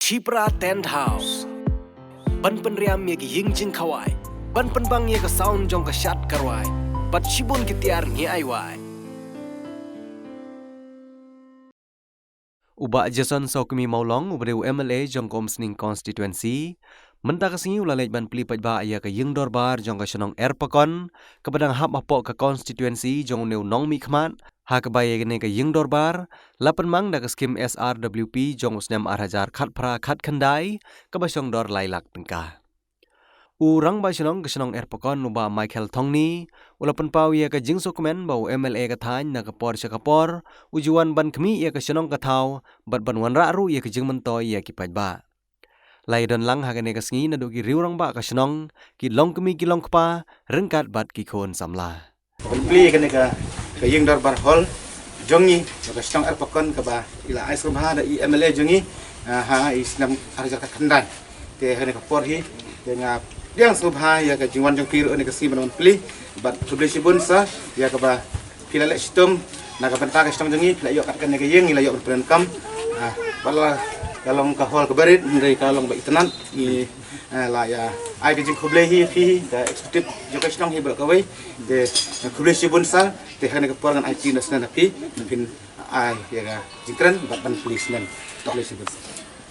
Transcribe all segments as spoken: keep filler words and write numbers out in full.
Shipra Tent House. Ban pynriam ïa ki ïing jingkhawai, ban pynbang ïa ka sound jong ka shad ka rwai, bad shibun ki tiar ngi ai wai. U Bah Jason Sawkmie Mawlong, uba dei u M L A jong ka Umsning Constituency, mynta ka sngi u la leit ban plie paidbah ïa ka ïing dorbar jong ka shnong Erpakon, kaba dang hap hapoh ka constituency jong une u nongmihkhmat, ha kaba ïa kane ka ïing dorbar la pynmang da ka skim S R W P jong u snem ar hajar khatphra khatkhyndai, kaba shong dor lai lak tyngka. U Rangbah Shnong ka shnong Erpakon, u Bah Michael Thongni, u la pynpaw ïa ka jingsngewkmen ba u M L A ka thaiñ na ka por sha ka por u ju wan ban khmih ïa ka shnong ka thaw, bad ban wanrah ruh ïa ka jingmyntoi ïa ki paidbah. La ïadon lang ha kane ka sngi naduh ki riew rangbah ka shnong, ki longkmie ki longkpa, ryngkat bad ki khun samla. Plie kane ka, ka ïing dorbar hall jong ngi, ka shnong Erpakon kaba i la ai sngewbha da i M L A jong ngi, ah, ha i snem ar hajar khatkhyndai. Te ha kane ka por hi, te nga pdiang sngewbha ïa ka jingwan jong phi ruh ha kane ka sngi ban wan plie, bad khublei shibun sir ïa kaba phi la leh shitom na ka bynta ka shnong jong ngi, phi la ïoh kat kane ka ïing, ngi la ïoh ban pyndonkam. Ah, bad la ka long ka hall kaba rit, hynrei ka long ba itynnad, ngi, eh, la ïa ai ka jingkhublei hi ïa phi, ka executive jong ka shnong hi baroh kawei. Te, eh, khublei shibun sir, te ha kane ka por ngan ai ti na snem na phi, na phin ai ïa ka jingkren bad ban plie snem. Khublei shibun sir.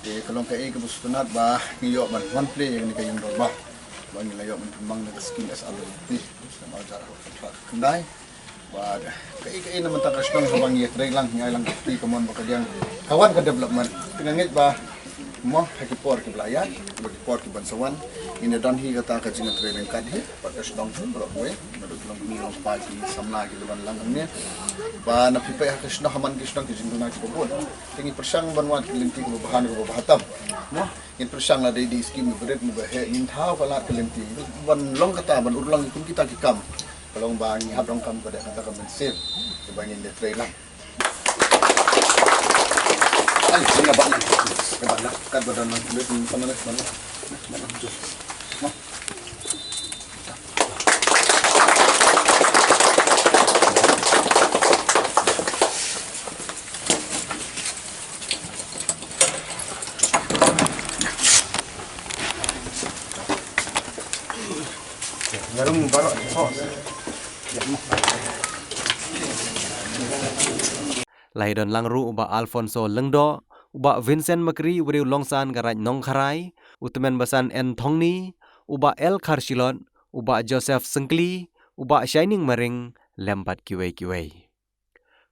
Te ka long kaei kaba sngewtynnad ba ngi ïoh ban wan plie ïa kane ka ïing dorbar ba ngi la ïoh ban pynbang da ka skim S R W P, snem ar hajar khatkhyndai. Bad kaei kaei na mynta ka shnong haba ngi ïatrei lang, ngi ai lang ka kti ka mon ba ka liang ka wan ka development. Te nga ngeit ba mo ha ki por kiba la ïaid, ha ki por kiban sa wan, ngin ïa don hi kata ka jingïatrei ryngkat hi bad ka shnong hi baroh kawei, naduh ki longkmie longkpa, ki samla, kiba don lang hangne. Ba na phi peit ha ka shnong, ha man ki shnong ki jingduna kiba bun. Te ngi pyrshang ban wad ki lynti kaba bha ne kaba bha tam. Mo, ngin pyrshang lada dei skim ba rit ne ba heh, ngin thaw palat ki lynti ban long kata, ban urlong ïa kum kita ki kam. Ka long ba ngi hap donkam pat da kata ka mynsiem kaba ngin ïatrei lang. Ai, ngin ïa bat lang. Ïa bat lang. Kat ba don lang. Ïa bat lang. Ïa bat lang. La ïadon lang ruh u Bah Alfonso Lyngdoh, u Bah Vincent Makri, uba dei u Longsan ka Raid Nongkharai, u Tymmen Basan N Thongni, u Bah L Kharshilot, u Bah Joseph Syngkli, u Bah Shining Maring, lem bad kiwei kiwei.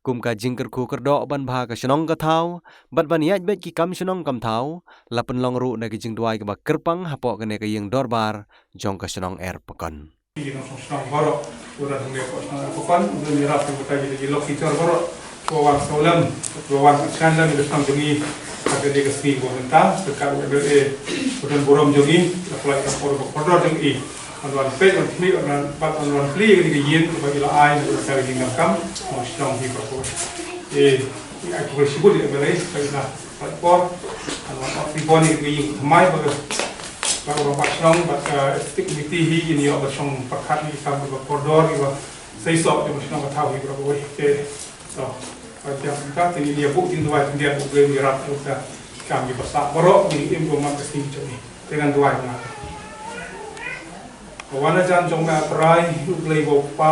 Kum ka jingkyrkhu kyrdoh ban bha ka shnong ka thaw bad ban ïaid beit ki kam shnong kam thaw, la pynlong ruh na ki jingduwai kaba kyrpang hapoh kane ka ïing dorbar jong ka shnong Erpakon. Ki nongshong shnong baroh, u don hangne hapoh shnong Erpakon, u don ïarap ïa uta, ïa ki lok ki jor baroh, kiba wan sawlem, kiba wan kyrchan lem ïa ka shnong jong ngi ha kane ka sngi ba mynta, ryngkat u M L A, u don burom jong ngi, la pynlait ïa ka por ba kordor jong ngi. Ban wan peit, wan khmih, wan, ban wan plie ïa kane ka ïing kaba i la ai na ka bynta ka jingdonkam shnong hi baroh. Eh, i ai khublei shibun ïa u M L A ba i la pynlait por. Ban wan ot ribbon ïa kane ka ïing thymmai ba ka, ba ka rangbah shnong bad ka executive committee hi, ngin ïoh ban shong pyrkhat ïa ki kam kiba kordor, kiba seisoh ïa ka shnong ka thaw hi baroh kawei. Te to, ban ïa pynkat te ngin ïa buh jingduwai khyndiat, ba U Blei un ïarap ïa kita ki kam kiba sah baroh, ngin im kumba man ka sngi jong ngi. Te ngan duwai kumta. Ko wan hajan jong me ha trai, U Blei uba u Kpa,